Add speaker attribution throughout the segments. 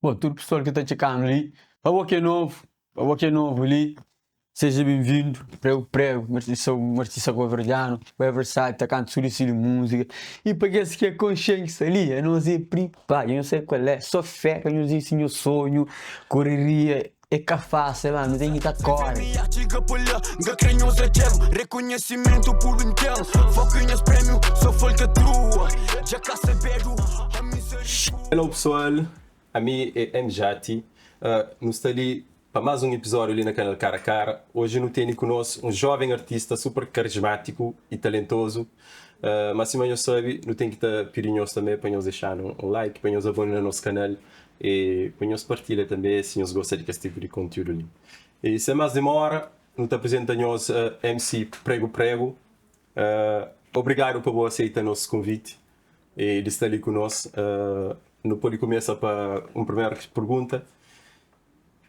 Speaker 1: Bon, tudu pesoal ki ta txikanu li, pa bo ki é novu, pa bo ki é novu li, seja benvindu, pregu pregu, un artista un artista kabuverdianu, bué versátil, ta kanta tudu estilo di múzika, i pa kes ki é konxen ki sta li, anos é pripa, dja nhos sabe kual é, só fé ka nhos diziste nhos sonhu, koreria é ka fásil, ma nu ten ki ta kóre.
Speaker 2: Hello pessoal, ami é M Jati, nu sta li pa más um episódio li na canal Cara a Cara. Hoje nu teni ku nós um jovem artista super carismático e talentoso, ma sima nhos sabi nu ten ki ta pidi nhos també pa nhos dexanu um like, pa nhos abona na nos canal e pa nhos partilha també si nhos gosta di kes tipu di conteúdo li. E sem más demora nu ta apresenta nhos MC Prego Prego. Obrigado pa bo aceita nos convite e di sta li ku nos. Nu podi kumesa pa un primeru pergunta,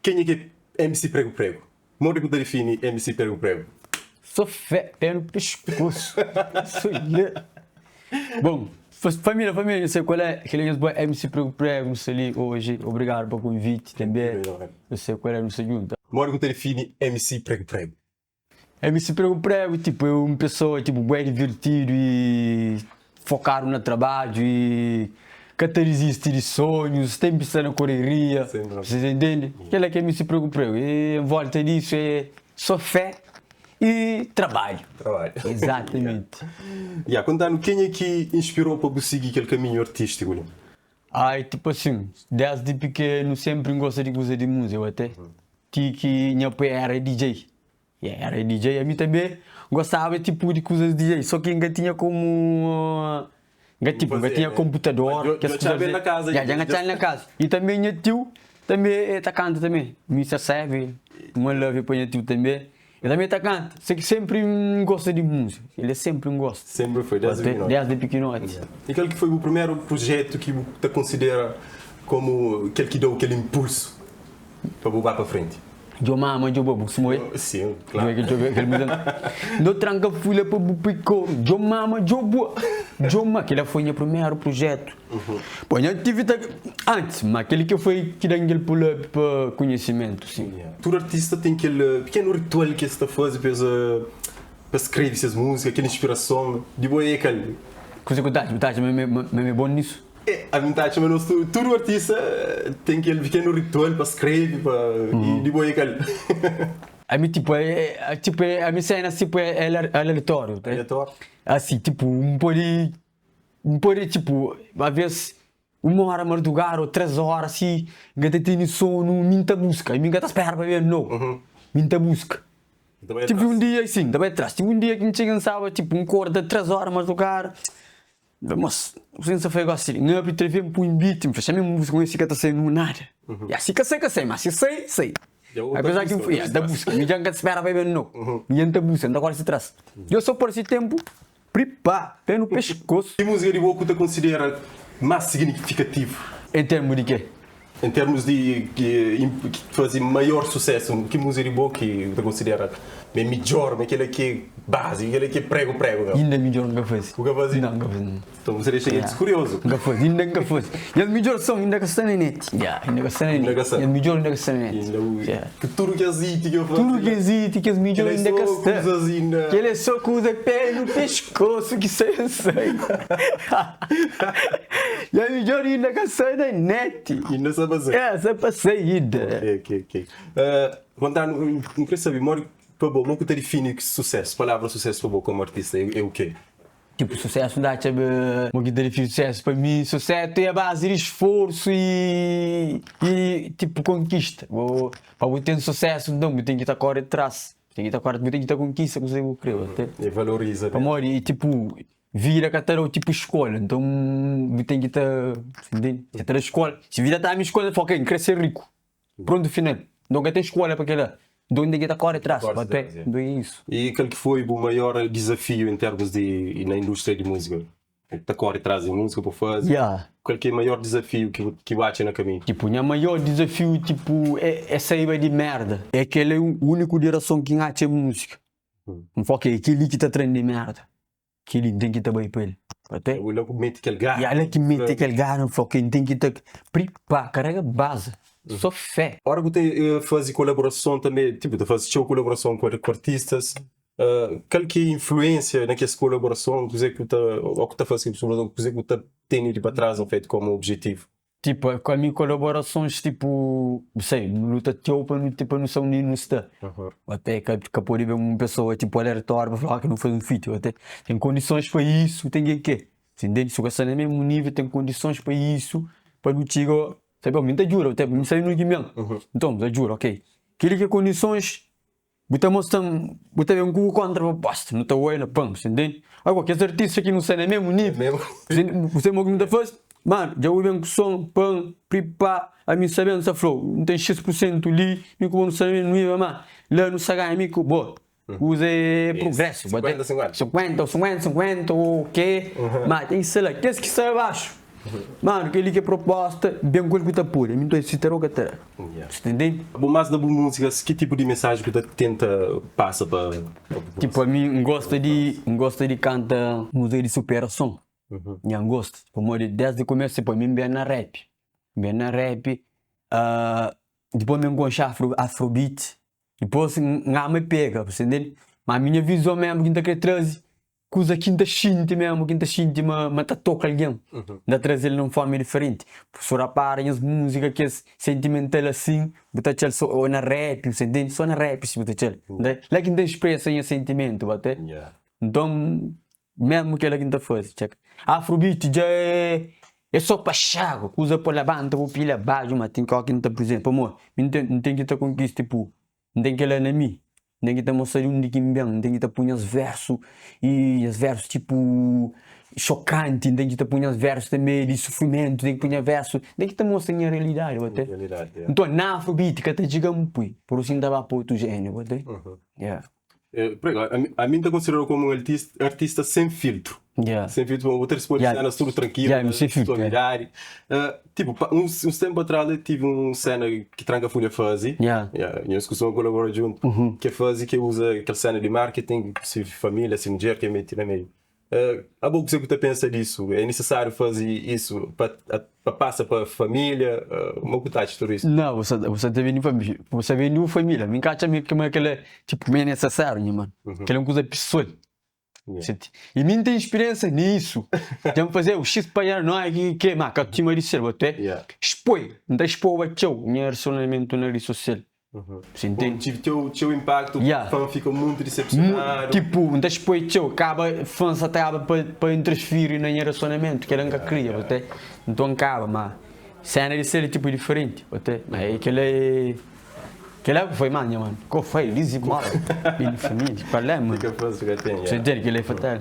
Speaker 2: kenha ki é MC Prego Prego? Modi ku ta difini MC Prego Prego?
Speaker 1: Só fé pé no pescoço. Bom, família, família, não sei qual é, aquele nhos boy MC Prego Prego, não sei ali hoje, obrigado pa convite também, não sei qual é, não sei junta.
Speaker 2: Modi ku ta difini MC Prego Prego?
Speaker 1: MC Prego Prego tipo é un pesoa tipo bué divertidu i fokadu na trabadju i ka ta dizisti di sonhus, tenpri sta na koreria, você ta intende? Kela ki é MC Prego Prego i en volta disu é so fé i trabadju.
Speaker 2: Trabadju.
Speaker 1: Exatamenti.
Speaker 2: Ya, kontanu kenha ki inspirou pa bu sigi kel kaminhu artistiku li?
Speaker 1: Ai tipo asin, desdi pikenu senpri N gosta di kuza di múzika ate ti ki nha pai era DJ. Yeah, era DJ. Ami tanbe gostaba tipo di kuzas di DJ, so ki N ka tinha komu N ka tipo, N ka tinha konputador, kes kuzas li. Yeah, dja N atxal na kaza. I tanbe nha tiu tanbe e ta kanta tanbe, Mister Seven, un love pa nha tiu tanbe. El tanbe ta kanta, so ki senpri N gosta di múzika, el é senpri N gosta.
Speaker 2: Senpri foi, desdi pikinoti.
Speaker 1: Desdi pikinoti.
Speaker 2: I kal ki foi bu primeru prujetu ki bu ta konsidera komu kel ki dau kel inpulsu pa bu ba pa frenti?
Speaker 1: Djo mama djo ba bu smoe.
Speaker 2: Sim, claro.
Speaker 1: Djo djo kel música. No tranka fulha pa bu pui couro. Djo mama djo bua. Djo ma kila foi nha primeiro projeto. Bom, nha tive ta antes, ma keli que foi ki dan kel pull up pa conhecimento, sim.
Speaker 2: Yeah. Tudu artista ten kel pequeno ritual ki es ta faze pa es pa skrebe ses música, kel inspirason. Di bo é kal?
Speaker 1: Kuze ku ta atxa? Bu ta atxa ma mi é bon nisso?
Speaker 2: É, ami ta atxa ma nos tudu, tudu artista ten kel pikenu ritual pa skrebe, pa i di bo é kal?
Speaker 1: Ami tipo é, é tipo é, ami cenas tipo é aleatório, tá?
Speaker 2: Aleatório?
Speaker 1: Assim, tipo, um pode, um pode tipo, a vez uma hora madrugada ou 3 horas si, N ka ta tene sono, mi N ta buska, mi N ka ta spera pa ben no, mi N ta buska. Tive um dia, sim, N ta bai atrás, tive um dia ki N txiga N staba tipo, N korda 3 horas madrugada, Mas, N sa fai gosi li, N abri TV, N pui un beat, N fla, xa mi múzika ku esi ka ta sai nu nada. Ya, si ka sai, ka sai, ma si sai, sai. Apesar ki N fla, ya, N ta buska, mi dja N ka ta spera pa e ben no, mi dja N ta buska, N ta kore si tras. Dja so parsi tenpu, pripa, pé nu peskosu.
Speaker 2: Ki múzika di bo ku ta konsidera más signifikativu?
Speaker 1: En termu di ke?
Speaker 2: En termus di ki faze maior susesu, ki múzika di bo ki bu ta konsidera ma é midjor, ma kel-la ki é básiku, kel-la ki é pregu-pregu mesmu?
Speaker 1: Inda midjor N ka faze.
Speaker 2: Bu ka faze?
Speaker 1: Nau, N ka faze.
Speaker 2: Nton bu sta dexa gentis kuriozu.
Speaker 1: N ka faze, inda N ka faze. Nhas midjor son inda ka sta na net. Ya, inda ka sta na net.
Speaker 2: Inda ka sta.
Speaker 1: Nhas midjor inda ka sta na net.
Speaker 2: Inda bu. Ki tudu kes hit ki eu faze.
Speaker 1: Tudu kes hit, kes midjor inda ka sta.
Speaker 2: Kel-la é só kuzas inda.
Speaker 1: Kel-la é só kuza pé no peskosu ki sai N sai. Nha midjor inda ka sai na net.
Speaker 2: Inda sta pa sai.
Speaker 1: É, sta pa sai inda.
Speaker 2: Ok, ok, ok. Kontanu, N kre sabe modi pa bo, mo ku ta difini susesu, palavra susesu pa bo komu artista é o ke?
Speaker 1: Tipo susesu N ta atxa mo ki ta difini susesu pa mi, susetu é a base di sforsu i i tipo konkista. Bo pa bu ten susesu nton bu ten ki ta kore tras, bu ten ki ta kore, bu ten ki ta konkista kuze ki bu kre até.
Speaker 2: E valoriza.
Speaker 1: Pamodi tipo vida ka ta dau tipo skola, nton bu ten ki ta, ntende? Ka ta da skola, si vida ta dami skola, fla ok N kre ser riku. Prontu final. Nton ka ten skola pa kila. Nton ten ki ta kore tras pa pé. Nton é isu.
Speaker 2: I kal ki foi bu maior dizafiu en termus di na industria di musika? Ta kore tras di musika bu fazi?
Speaker 1: Yeah.
Speaker 2: Kal ki é maior dizafiu ki bu ki bu atxa na kaminhu?
Speaker 1: Tipo nha maior dizafiu tipo é é saiba di merda. É kel é uniku direson ki N atxa é musika. N fla ok é keli ki ta tra-m di merda. Keli N ten ki ta bai pa el. Até.
Speaker 2: La ku mete kel gara.
Speaker 1: Ya la ki mete kel gara, N fla ok, N ten ki ta pripa, karega baza, so fé.
Speaker 2: Ora ku ta faze kolaborason tanbe, tipo ta faze txeu kolaborason ku artistas, kal ki é influensia na kes kolaborason, kuze ku ta, o ku ta faze kes kolaborason, kuze ku ta tene di pa tras, fetu komu objetivu?
Speaker 1: Tipo, ku ami kolaborasons tipo, bu sai, nu luta txeu pa nu pa nu sta undi nu sta. Até ka ka pode ben un pesoa tipo aleatório pa fla ok nu faze un feat, até ten kondisons pa isu, ten ke ke, si ntende? Si bu ka sta na mesmu nível ten kondisons pa isu pa nu txiga, sabe, mi ta djuda, até mi sabe nunde ki mi ben, nton mi ta djuda ok, kili ki é kondisons. Bu ta mostra-m, bu ta ben ku bu kontra-proposta, nu ta oia na pan, bu ntende? Agora, kes artista ki nu sta na mesmu nível, bu sabe mo ki nu ta faze? Mano, dja bu ben ku son, pan, pri-pa, ami N sta ben, N sta fla-u, N ten xis pur sentu li, mi ku bo nu sta na mesmu nível, ma la nu sta ganha, mi ku bo, kuza é prugrésu,
Speaker 2: 50, 50,
Speaker 1: 50, 50, 50 ô ke, ma ten ki sta la, kes ki sta abaxu, mano, kel-li ki é proposta, ben ku el ku ta pode, ami N ta si ta da ô ka ta da. Ntende?
Speaker 2: Bo mas na bu músicas ki tipo di mensagem ku ta tenta passa pa populason?
Speaker 1: Tipo ami N gosta di N gosta di kanta música di superason nha N gosta pamodi desdi kumesu tipo ami N ben na rap N ben na rap dipos mi N konxe afro afrobeat dipos N ama e pega bu sta ntende? Ma ami nha vizon mesmu ki N ta kre traze Kuza ki N ta xinti mésmu, ki N ta xinti ma ma ta toka algen, N ta traze-l na un fórma diferenti. Si bu rapara nhas múzika kes sentimental asin, bu ta atxa-l so ô na rap, bu ta ntende? So na rap si bu ta atxa-l. La ki N ta spresa nha sentimentu, bu ta. Nton, mésmu kel-la ki N ta faze. Txeka. Afrobeat dja é é so pa xagu, kuza pa labanta bu pila badju, ma ten ki óki N ta prizenta. Pamodi mi N ten N ten ki ta konkista tipo N ten kel-la na mi, N ten ki ta mostra di undi ki N ben, N ten ki ta pui nhas vérsu i nhas vérsu tipu xokanti, N ten ki ta pui nhas vérsu tanbê di sufrimentu, N ten ki pui nha vérsu, N ten ki ta mostra nha realidadi, bu ta. Nton, na afrobeat ka ta txiga-m pui, pur isu N ta ba pa otu jéneru, bu ta. Yeah.
Speaker 2: Por exemplo, ami N ta konsiderau komu un artista sen filtru. Sen filtru, bu ta responde sénas tudu trankilu, suavidadi. Tipo, uns tempu atras eu tive un sena ki Tranka Fulha faze, nhos kustuma kolabora djuntu, ki faze ki uza kel sena di marketing, si familia, si mudjer ki meti na meiu. Abo kuzê ku ta pensa disu? É nisisáriu faze isu pa pa pasa pa familia? Mo ku ta atxa tudu isu?
Speaker 1: Nau, bu sa ta bende bu sa bende bu familia. Mi ka atxa ma kel-la tipo ma é nisisáriu nha mano. Kel-la é un kuza pesoal. E mi N ten spiriensa nisu. Dja N faze u xis pa nha noi ki ke ma ka tima di ser bo te spoi. N ta spoba txeu nha relasionamentu na redi sosial. Você
Speaker 2: entende? Tive txeu, txeu impacto, yeah. Fã fica muito decepcionado.
Speaker 1: Tipo, N ta spoi txeu, kaba fã sa ta kaba pa, pa interfiri na nha relacionamento, que ela nka kria, yeah. Te? Nton kaba, ma cena di ser é tipo diferente, te? Ma é kela é Kela foi mal, nha mano. Ko foi, lizi mora. Bem de família, qual é, mano?
Speaker 2: Fica fácil, fica tem,
Speaker 1: Você entende que ele é fatal.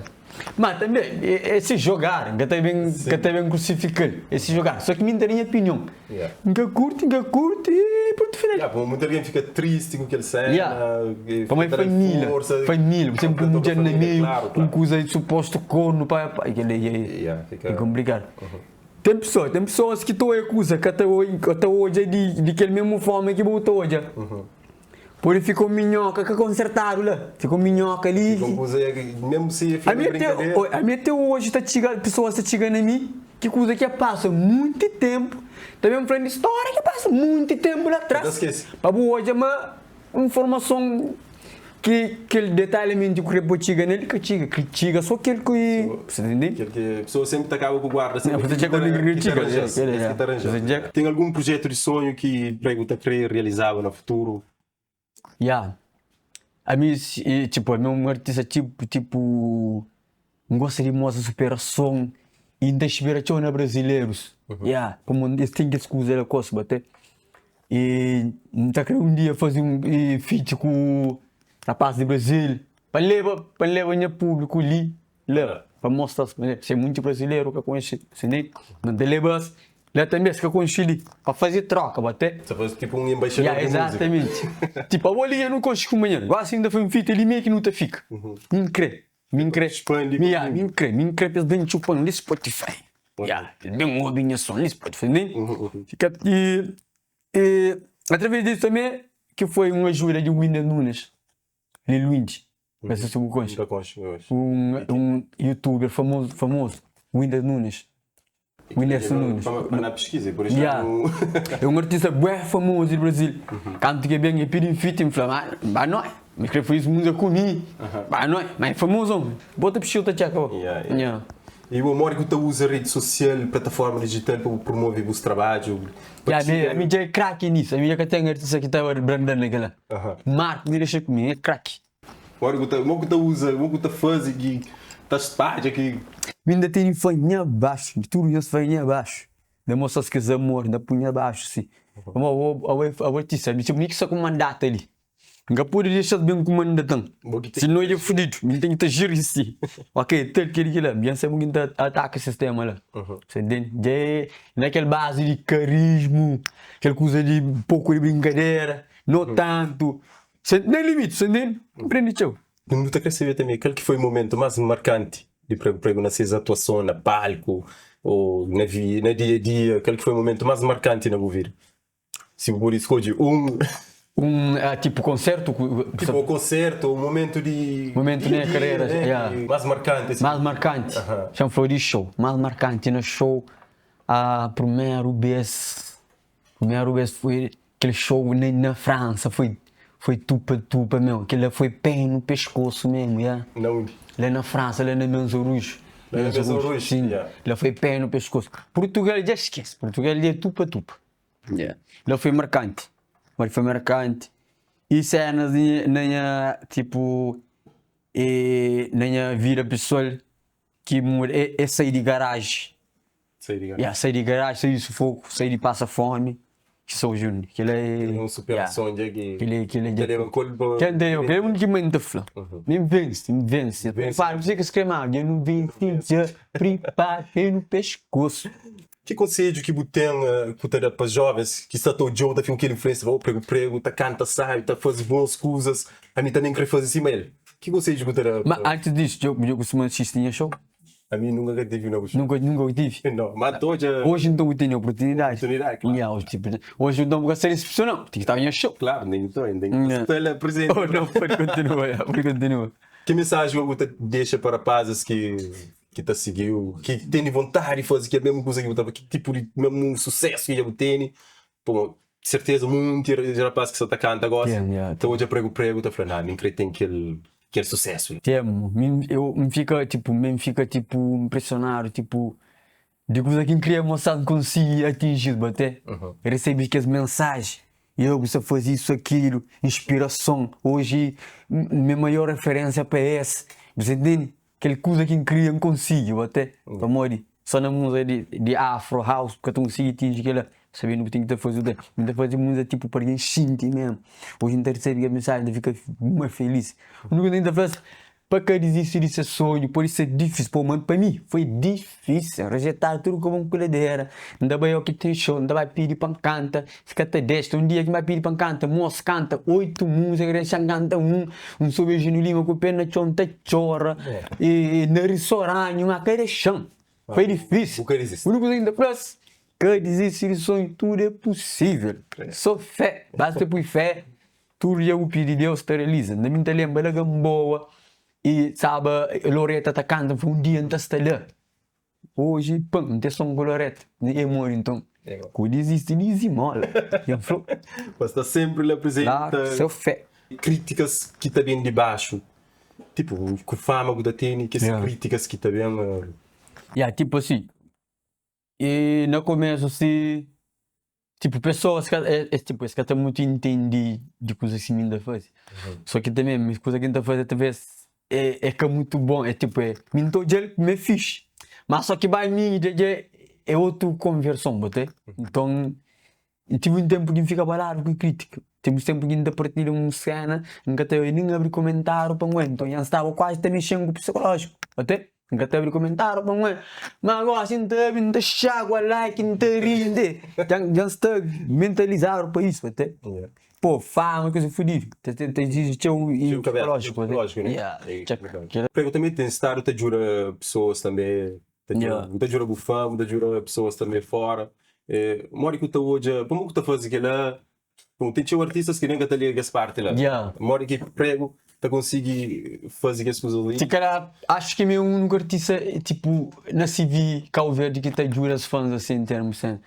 Speaker 1: Mas também, é se jogar, que tá bem, que tá bem crucificar, é se jogar. Só que mim tem minha opinião.
Speaker 2: Yeah.
Speaker 1: Nunca curte, nunca curte e ponto final.
Speaker 2: Yeah, pô, muita gente fica triste com aquele cena.
Speaker 1: Yeah.
Speaker 2: E
Speaker 1: Para
Speaker 2: fica
Speaker 1: família,
Speaker 2: força,
Speaker 1: família, você
Speaker 2: fica
Speaker 1: um mulher na
Speaker 2: família,
Speaker 1: meio,
Speaker 2: claro,
Speaker 1: um
Speaker 2: claro.
Speaker 1: coisa suposto corno, pá, pá, aquele é,
Speaker 2: Yeah, fica...
Speaker 1: é complicado. Ten pessoa, ten pessoas ki ta oia kuza ka ta ka ta odja di di kel mesmu forma ki bu ta odja. Pode fika un minhoka ka konsertadu la, fika un minhoka li.
Speaker 2: Fika un kuza mesmu si fika
Speaker 1: Ami ate,
Speaker 2: brinkadeira.
Speaker 1: ami ate oji ta txiga, pessoas ta txiga na mi ki kuza ki a pasa munti tempu, ta ben fla-m di stória ki pasa munti tempu la
Speaker 2: Ka ta
Speaker 1: tras,
Speaker 2: skese.
Speaker 1: pa bu odja ma Informason ki kel detalhamenti ku krê pa txiga nel ka txiga, ki txiga so kel ki
Speaker 2: Sa ta ntende? Kel ki pesoa senpri ta kaba ku guarda
Speaker 1: senpri ki ta
Speaker 2: aranja-s, es ki ta aranja-s. Ten algun prujetu di sonhu ki pregu ta krê realizaba na futuru?
Speaker 1: Ya, ami tipo ami é un artista tipo tipo N gosta di mostra superason i N ta inspira txeu na brazilerus. Ya, pamodi es ten kes kuza la kos ba te. I N ta kre un dia faze un feat ku rapaz di Brazil pa N leba pa N leba nha públiku li la pa mostra-s ma se munti brazileru ka konxe si ne N ta leba-s la tanbe es ka konxe li pa faze troka ba te.
Speaker 2: Ta faze tipu un embaixador
Speaker 1: Ya,
Speaker 2: di múzika.
Speaker 1: exatamenti. Tipu abo li dja nu konxe kunpanheru, gosi N ta faze un feat li mê ki nu ta fika. Mi N kre. Mi N kre,
Speaker 2: Expandi
Speaker 1: mi ya, mi N kre, mi N kre pa es ben txupa-m li Spotify. Ya, es ben obi nha son li Spotify, ne? Fika i, i através disu tanbe ki foi un ajuda di Winda Nunes, Lil Windy, ka se si bu konxe.
Speaker 2: N ka konxe, n ka konxe.
Speaker 1: Un, un youtuber famozu, famozu. Whindersson Nunes. Whindersson Nunes.
Speaker 2: Pa na pesquisa, por isso
Speaker 1: yeah. É um artista bué famoso di Brasil. Kantu ki el ben el pidi-m feat, N fla, ma ba noi. Mi kre faze música ku mi, ba noi. Ma é famoso homi. Bota pixi ta txeka bo.
Speaker 2: Yeah, yeah. Yeah. E bo modi ki bu ta uza redi sosial, plataforma digital pa bu promove bus trabadju? Pa
Speaker 1: Yeah,
Speaker 2: txiga.
Speaker 1: Ami dja é kraki nisso. Ami dja ka ten artista ki ta branda na kila. Marco mi dexa ku mi, é kraki.
Speaker 2: Modi ku ta, mo ku ta uza, mo ku ta fazi ki ta spadja ki.
Speaker 1: Mi nda teni fã nha baxu, tudu nhas fã nha baxu, nda mostra-s kes amor, nda pui nha baxu si. Pamodi abo, abo artista, mi ki sta ku mandata li, N ka pode dexa-s ben ku mandata-m, si no dja fudidu, mi ten ki ta jiri si. Ok, tel kel ki la, mi dja N sabe ki N ta ataka sistema la, sa ntende? Dja é na kel bazi di karismu, kel kuza di poku di brinkadera, no tantu. Sen nen limiti, sen nen prende txeu.
Speaker 2: Nu ta kre sabe tanbe kal ki foi momentu mas markanti di Prego Prego na ses atuason na palku o na vi na dia a dia, kal ki foi momentu mas markanti na bu vida? Si bu pode skodje un.
Speaker 1: Un tipo konsertu ku.
Speaker 2: Tipo un konsertu ou momentu di.
Speaker 1: Momentu na nha karera, ya.
Speaker 2: Mas markanti
Speaker 1: asi. Mas markanti, xa N fla di show, mas markanti na show a primeru bes, primeru bes foi. Kel show na na França foi foi tupa tupa meu, kel-la foi pé no pescoço mesmo, yeah.
Speaker 2: Na undi?
Speaker 1: La na França, la na Maison Rouge.
Speaker 2: La na Maison Rouge,
Speaker 1: sim.
Speaker 2: Yeah.
Speaker 1: La foi pé no pescoço. Portugal dja esquece, Portugal dja é tupa tupa. Yeah. La foi marcante, mas foi marcante. E cenas di na nha tipo e na nha vida pessoal ki muda é é sai di garage.
Speaker 2: Sai di garage.
Speaker 1: Yeah, sai di garage, sai di sufoku, sai di pasa fomi, ki sou Júnior. Kel-la é.
Speaker 2: Kel-la é un superason dja ki.
Speaker 1: Kel-la, kel-la
Speaker 2: dja. Ta leba kol
Speaker 1: pa. Kel ta leba, kel-la é un ki mãe ta fla. Mi N vense, N vense. Pripara, kuzê ki es krê ma dja nu vense dja. Pripara pé no peskosu.
Speaker 2: Ki konsedju ki bu ten ku ta da pa jovens ki sta ta odja-u ta fika ku kel influensia, fla, oh pregu pregu ta kanta sabi, ta faze bons kuzas, ami tanbe N kre faze sima el. Ki konsedju ku ta da?
Speaker 1: Ma antis disu, dja bu kustuma sisti nha show?
Speaker 2: Ami nunka ka tive na bu show.
Speaker 1: Nunka nunka bu tive?
Speaker 2: Nau, ma ta odja.
Speaker 1: Oji nton bu tene oportunidadi.
Speaker 2: Oportunidadi, klaru.
Speaker 1: Yeah, oji tipo, oji nton bu ka sta disepsionau, bu ten ki staba nha show.
Speaker 2: Klaru, nem nton, N ten ki sta la prezenti.
Speaker 1: Oh nau, pode kontinua, yeah, pode kontinua.
Speaker 2: Ki mensaji bu ta dexa pa rapazis ki ki ta sigiu, ki tene vontadi di faze kel mesmu kuza ki bu ta faze, ki tipu di mesmu susesu ki dja bu tene? Pô, serteza munti rapaz ki sta ta kanta gosi ta odja pregu pregu ta fla, nah, mi N kre ten kel kel susesu li.
Speaker 1: Tem, mi eu N fika tipo, mi N fika tipo impresionadu tipo di kuza ki N kria mostra N konsigi atinji batê resebi kes mensaji yo bu sta fazi isu akilu, inspirason, oji mi maior referensia pa es, bu sta intende? Kel kuza ki N kria N konsigi batê pamodi só na múzika di afro, house bu ka ta konsigi atinji kila. Sabendo bu ten ki ta faze o N ta faze múzika tipo pa algen xinti mesmu. Oji N ta resebe kel mensaji N ta fika uma felis. Úniku kuza ki N ta fla-s pa ka dizisti di ses sonhu, pode ser difísil, pô ma pa mi foi difísil, rejetadu tudu ku bon kuladera, N ta bai oki ten xou, N ta bai pidi pa N kanta, es ka ta dexa, un dia ki N bai pidi pa N kanta, mos kanta 8 múzika, dexa-m kanta un, N subi Eugénio Lima ku pé na txon ta txora, e na ristoranti, ma ka dexa-m. Foi difísil.
Speaker 2: Bu ka disisti.
Speaker 1: Úniku kuza ki N ta fla-s, ka disisti di sonhu, tudu é pusível. Sô fé, basta pui fé, tudu dja bu pidi Deus ta realiza. Na mi N ta lenbra la Gamboa i staba Loreta ta kanta, N fla un dia N ta sta la. Oji, pan, N ten son ku Loreta. E modi nton? Ku disisti di zimola. Dja N fla-u.
Speaker 2: Pa sta sénpri la prezenti.
Speaker 1: Klaru, sô fé.
Speaker 2: Krítikas ki ta ben di baxu. Tipo, ku fama ku ta tene, kes krítikas ki ta ben.
Speaker 1: Ya, tipo asi, e na komesu si, tipo pesoas ka es tipo es ka ta mutu intendi di kuza ki mi ta faze, so ki tanbe mi kuza ki N ta faze talvez é ka mutu bon, é tipo é mi N ta odja-l ma é fixi, ma so ki ba mi dja dja é otu konverson, bo ta nton N tive un tenpu ki N fika abaladu ku kritika. Ten uns tenpu ki N ta partilha un sena, N ka ta nen abri komentáriu pa N Nton, dja N staba kuazi ta mexen ku psikolójiku. Ote? N ka ta abri komentáriu pa N Ma gósi N ta abri, N ta xagua like, N ta ri, N ta. Dja N sta mentalizadu pa isu. Ote? Pô, fama, kuza fudidu. Ta iziji txeu psikolójiku.
Speaker 2: Prego tanbe ten stadu ta djuda pesoas tanbe. Ta djuda, bu ta djuda bu fã, bu ta djuda pesoas tanbe fora. Modi ki bu ta odja, pamodi ku ta faze kela? Bom, ten txeu artistas ki nen ka ta liga kes parti la. Modi ki prego. ta konsigi faze kes kuzas li.
Speaker 1: Si kalhar acho ki mi é úniku artista tipo na CV Cabo Verde ki ta djuda es fans assim em termos sen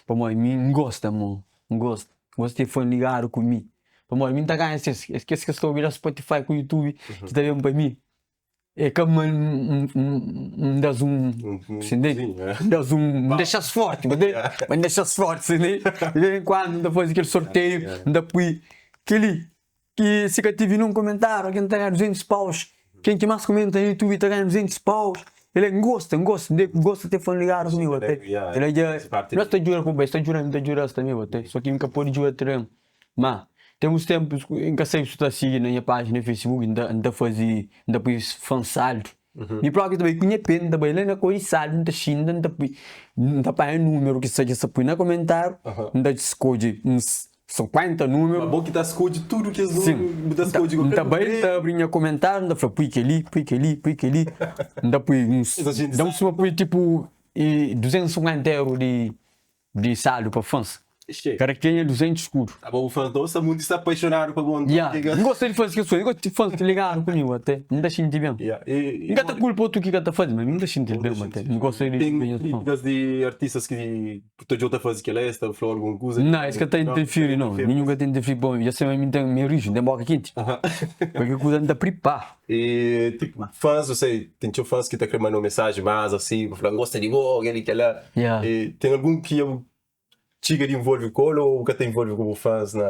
Speaker 1: pamodi mi N gosta mo N gosta N gosta di ten fan ligadu ku mi pamodi mi N ta ganha ses kes ki sta obi na Spotify ku YouTube ki ta ben pa mi é ka ma N da-s un N da-s un N dexa-s forti N dexa-s forti di vez en kuandu N ta faze kel sorteiu N ta pui kel-li ki si ka tive nun komentáriu algen ta ganha 200 paus ken ki más komenta na youtube ta ganha 200 paus el é N gosta N gosta N gosta di ten fã ligadu ku mi kel-la dja Nos ta djuda ku es ta djuda-m N ta djuda-s tanbe sô ki N ka pode djuda tudu algen Ma ten uns tenpus ku N ka sabe si bu ta sigi na nha pájina di Facebook N ta N ta faze N ta pui fan saldu Mi própi ta bai ku nha pé N ta bai la na koi di saldu N ta xinta N ta pui N ta panha númeru ki sta ki sta pui na komentáriu N ta skodje uns 50 númeru
Speaker 2: Ma bo ki ta skodje tudu kes
Speaker 1: Sin
Speaker 2: númeru bu ta
Speaker 1: N ta
Speaker 2: skodje
Speaker 1: N
Speaker 2: kualker
Speaker 1: ta
Speaker 2: bu
Speaker 1: bai N
Speaker 2: kre
Speaker 1: ta abri nha komentáriu N ta fla pui kel-li pui kel-li pui kel-li N ta pui uns
Speaker 2: Essa gente
Speaker 1: da un suma pui tipu 250 eru di Di saldu pa fãs. Kada kenha 200 skudu.
Speaker 2: Abo bu fãs nton sta munti sta apaixonadu pa bo nton.
Speaker 1: Ya, N gosta di faze kes kuza, N gosta di fãs ligadu ku mi até, N ta xinti ben. N ka ta kulpa otu ki ka ta faze, ma mi N ta xinti ben até, N gosta di
Speaker 2: Ten
Speaker 1: nhas fãs.
Speaker 2: kritikas di artistas ki ta djo ta faze kela, es ta fla algun kuza?
Speaker 1: Nau, es ka ta interfiri nau, ninhun ka ta interfiri pa mi, dja se ma mi ten mi riju, N ten boka kenti, kualker kuza N ta pripara.
Speaker 2: E tipo fãs, eu sei, ten txeu fãs ki ta kre manda un mensaji más asi, pa fla N gosta di bo, kel-li, kel-la.
Speaker 1: Yeah.
Speaker 2: E ten algun ki dja bu txiga di involve ku el ô bu ka ta involve ku bu fãs na.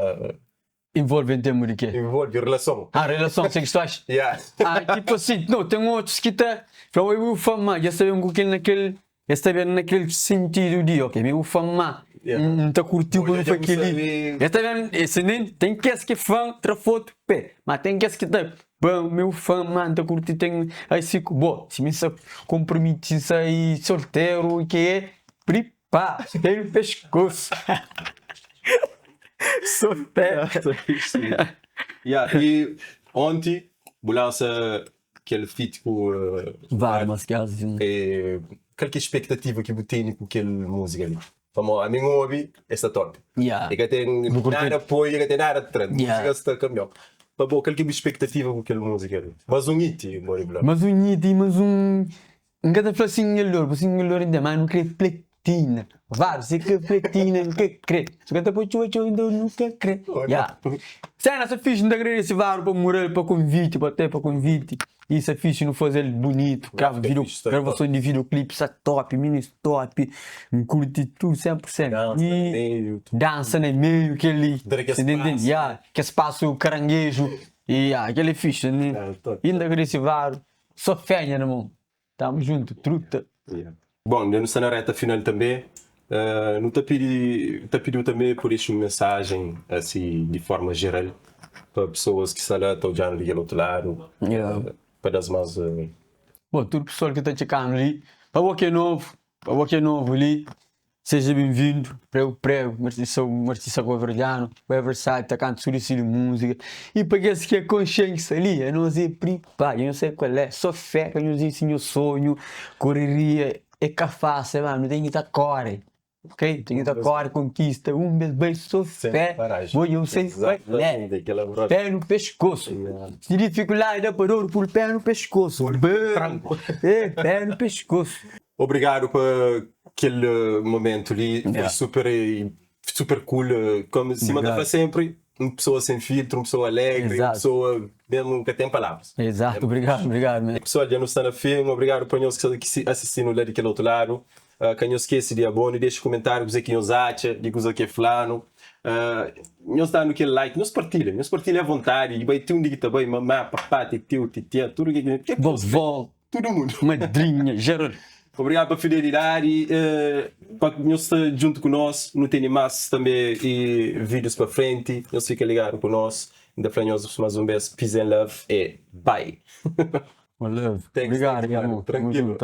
Speaker 1: Involve en termu di ke?
Speaker 2: Involve relason.
Speaker 1: Ah, relason seksuais?
Speaker 2: Yeah.
Speaker 1: Ah, tipo asi, no, ten otus ki ta fla, oi, bu fã má, dja sabe ku kel na kel Es ta ben na kel sentidu di, ok, mi bu fan ma N ta kurtiu pa nu fla kel-li. Es ta ben, es nen, ten kes ki fan tra fotu pé, ma ten kes ki ta ben, mi bu fan ma N ta kurti ten asi ku bo. Si mi sta konpromiti, N sta solteru, ke é, pripa, pé no pescoço. Solteru.
Speaker 2: Ya, i onti bu lansa kel feat ku
Speaker 1: Varmas ki as
Speaker 2: Kal ki é spektativa ki bu teni ku kel múzika li? Pamodi ami N obi e sta top.
Speaker 1: Yeah.
Speaker 2: E ka ten nada poi, e ka ten nada tra.
Speaker 1: Yeah.
Speaker 2: Múzika sta kambion. Pa bo, kal ki é bu spektativa ku kel múzika li? Mas un hit, modi bu fla.
Speaker 1: Mas un hit, mas un N ka ta fla sinhor, pa sinhor inda, ma nu kre platina. Vá, si kre platina, nu ka kre. Si ka ta poi txuba txeu, inda nu ka kre. Ya. Sena sta fixi, N ta agradese Varo pa mural, pa konviti, pa até pa konviti. I sta fixi, nu faze-l bunitu, grava video, gravason di videoclip sta top, minis top, N kurti tudu 100%.
Speaker 2: Dansa na meiu.
Speaker 1: Dansa na meiu, kel-li. Ya, kes pasu karangeju, ya, kel-li é fixi. I N ta agradese Varo. Só fé nha irmon. Tamo junto truta.
Speaker 2: Bom, dja nu sta na reta final tanbe. Nu ta pidi, ta pidiu tanbe pa dexa un mensajen asi di forma jeral pa pesoas ki sta la ta odjanu di kel otu ladu, pa das mas.
Speaker 1: Bom, tudu pesoal ki ta txikanu li, pa bo ki é novu, pa bo ki é novu li, Seja benvindu, pregu pregu, un artista un artista kabuverdianu, bué versátil, ta kanta tudu estilo di múzika. I pa kes ki é konxen ki sta li, anos é pripa, dja nhos sabe kual é, só fé ka nhos diziste nhos sonhu, koreria é ka fásil ma nu ten ki ta kore, ok, ten ki ta kore konkista, un bes bai só fé, bo dja bu sabe kual é, pé no peskosu, si difikuldadi da pa dor, pul pé no peskosu, pé no peskosu.
Speaker 2: Obrigadu pa kel momentu li, foi super super cool, como sima ta fla sempri, un pessoa sem filtro, un pessoa alegre, un pessoa mesmo ka tem palavras.
Speaker 1: Exato, obrigado, obrigado mesmo.
Speaker 2: Pessoal, dja nu sta na fin, obrigadu pa nhos ki sta asistinu la di kel otu ladu. Ka nhos skesi di abona i dexa kumentariu kuze ki nhos atxa di kuza ki e flanu. Nhos danu kel like, nhos partilha, nhos partilha avontadi, i bai ti undi ki ta bai, mamá, papá, titiu, titia, tudu ke ki.
Speaker 1: Vovó.
Speaker 2: Tudu mundu.
Speaker 1: Madrinha, geral.
Speaker 2: Obrigadu pa fidelidadi, pa nhos sta djuntu ku nos. Nu tene mas tanbe i videos pa frenti. Nhos fika ligadu ku nos. N ta fla nhos mas un bes, peace and love e bye.
Speaker 1: One love. Obrigadu, irmon.
Speaker 2: Trankilu.